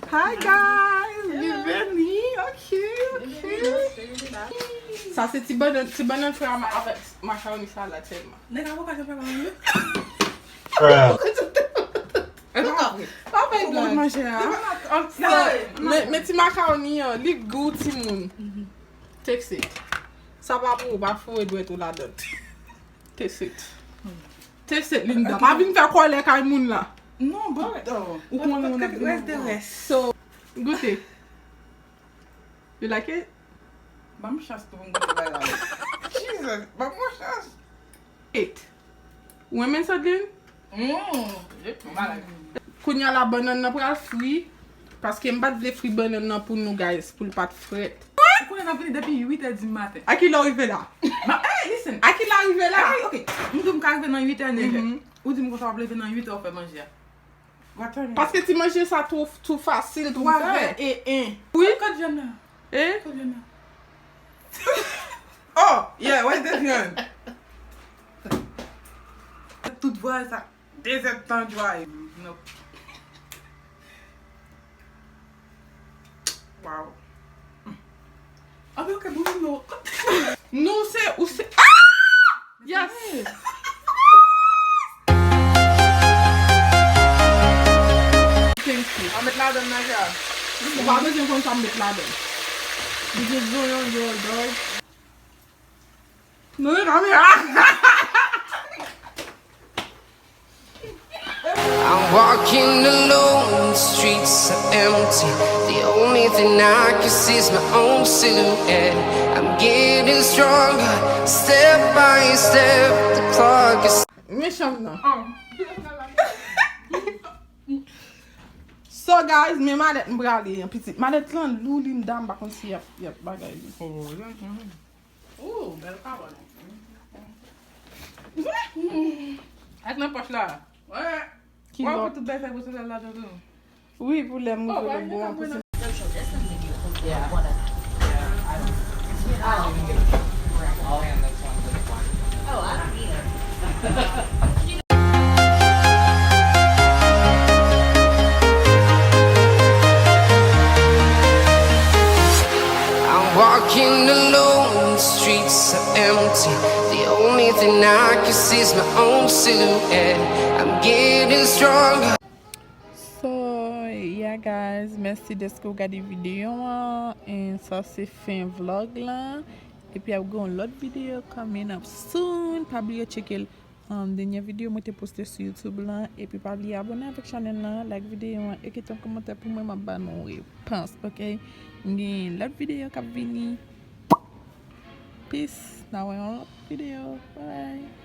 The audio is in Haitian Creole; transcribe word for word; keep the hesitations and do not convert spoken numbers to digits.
Hi guys, bienvenue. Ok, ok. Sa se ti bannann, ti bannann frè a ma-, avèk makawoni salad sèlman. Nèg avoka jan fè pa manje. Bruh. E pa vre. Pa fè blag. Manje a. So, men, men ti makawoni an, li gou timoun. Taste it. Sa pa pou ou, pa foure dwèt ou ladan. Taste it. Taste it, Linda. Pa vin fè kòlè kay moun la. Non, but, oh, ou konnen moun ap vin anba. So, goute. You like it? Ban m chans tou pou m goute bagay la. Jesus, ban m yon chans. It. Ou renmen sandlin? Mm, je malad. Kounye a la, bannann nan pral fri. Paske m pa t vle fri bannann nan pou nou, guys, pou l pa t frèt. Ou konnen n ap vini depi uit è di maten. A ki lè w rive la? Ma, hey, listen. A ki lè w rive la? Hey, ok. M di w m ka rive nan uit è, nèg. Mhm. Ou di m konsa w ap leve nan uit è w fè manje a. Paske ti manje sa two, two fasil pou fè. Twa vè e en. Wi. Kot vyann nan? E? Kot vyann nan? Oh, yeah, where's the vyann? Tout vwayaj sa, de zèdtan vwayaj. Nope. Wow. Anben, ok, bon, nou. Nou se, ou se, ah! Yes! Thank you. An met ladan nan, ja. Ou pa bezwen konn sa m met ladan. Li gen zonyon, zonyon, dòy. Nou gen kamera. I'm walking alone, the streets are empty. The only thing I can see is my own silhouette. I'm getting stronger, step by step. The clock is Mechan nan. So guys, men malèt m prale an pitit. Malèt lan lou, Linda, m pa konn si y ap, y ap bagay li. Ooh, bèl pawòl. Ak nan pòch la. Wè. Ki lòt? Wè, pou tout bagay sa pou sou la tou. Wi, pou lè m rive lòt bò an, pou se I'm walking alone, the streets are empty. The only thing I can see is my own silhouette. I'm getting stronger. So, yeah guys, mèsi dèske w gade videyo an. And sa se fen vlog lan. Epi ap gen yon lòt videyo coming up soon. Pa bliye tcheke l. Um, dènye videyo mwen te poste sou YouTube lan. Epi pa bliye abòne avèk chanèl lan, like videyo an, e kite yon kòmantè pou mwen, m ap ba nou repons, ok? M gen lòt videyo k ap vini. Peace, n a wè yon lòt videyo. Bye bye.